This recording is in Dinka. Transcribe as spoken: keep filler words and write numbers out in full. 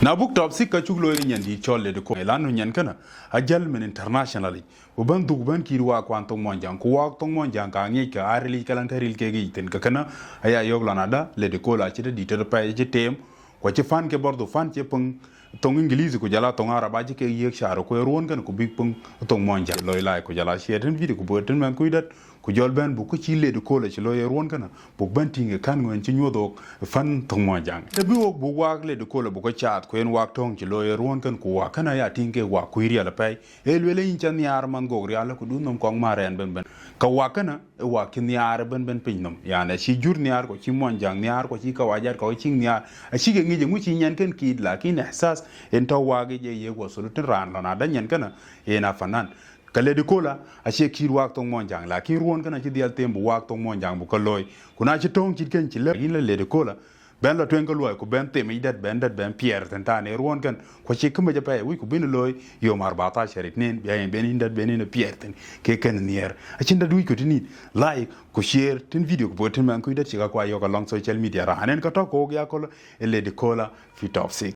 Na buk top six ka cuk looi ke nyan dït cɔl Lady Kola, lanu nyan kënë ajäl min international yic, ku bɛ̈n dhuk bɛ̈n kït waak kuan thoŋ Muɔnyjäŋ, ku waak thoŋ Muɔnyjäŋ ka ŋiɛc ke aa ril yic ke laŋ tɛ̈ ril kek yic thïn. Ke kënë aya yök lɔn adä Lady Kola acï tɛ̈ dït tɛ̈ pɛi acï teem, ku acï fan ke bɔrdu fan cï piŋ thoŋ English ku jɔl a thoŋ Arab acï kek yiëk car ku ë ruɔ̈n kënë ku bïk piŋ thoŋ Muɔnyjäŋ. Loi like ku jɔl a share tën video ku bï tën mɛn kuc dɛ̈t, ku jɔl bɛ̈n buk kë cï Lady Kola cï looi ë ruɔ̈n kënë buk bɛ̈n tïŋ ë kän ŋuɛ̈n cï nyuɔ̈th ɣok ë fan thoŋ Muɔnyjäŋ. Tɛ̈ bï ɣok buk waak Lady Kola buk ke caath ku en waak töŋ cï looi ë ruɔ̈n kënë, ku waak kënë aya tïŋ kek waak kuc riɛl apɛi. Ee lueel yïn ca nhiaar man gok rial ku du nhom kɔŋ määr ɛn bɛ̈n bɛ̈n. Ka waak kënë ë waak cï nhiaar ëbɛ̈n bɛ̈n pinynhom. Yan acï jur nhiaar ku acï Muɔnyjäŋ nhiaar ku acï kawajat kɔ̈k cïk nhiaar. Acï ke ŋic ëŋö cï nyan kënë kït, lakin ihsas en tɔ̈ waak yic ë yiëk wasul tën raan lɔn adä nyan kënë en a fanan. Ke Lady Kola acie kït waak thoŋ Muɔnyjäŋ, lakin ruɔ̈n kënë acï dhiɛl them bï waak thoŋ Muɔnyjäŋ bï ke looi. Ku na cï töŋ cït kënë cï lëu, yïn la Lady Kola, bɛ̈n la tueŋ ke luɔi ku bɛ̈n them yic dɛ̈t, bɛ̈n dɛ̈t bɛ̈n piɛɛr thïn tɛ̈n ë ruɔ̈n kënë, ku acï kë mec apɛi wïc ku bïn looi yom arbatasha itnen, bï yen bɛ̈n yïn dɛ̈t bɛ̈n yïn piɛɛr thïn. Ke kënë nhiɛɛr. Acïn dɛ̈t wïc ku tën yïn like ku share tën video ku bï tën mɛn kuc dɛ̈t cï ka kua yök alɔŋ social media. Raan en ke tɔ̈ kɔ̈k ya köl ë Lady Kola fi top six.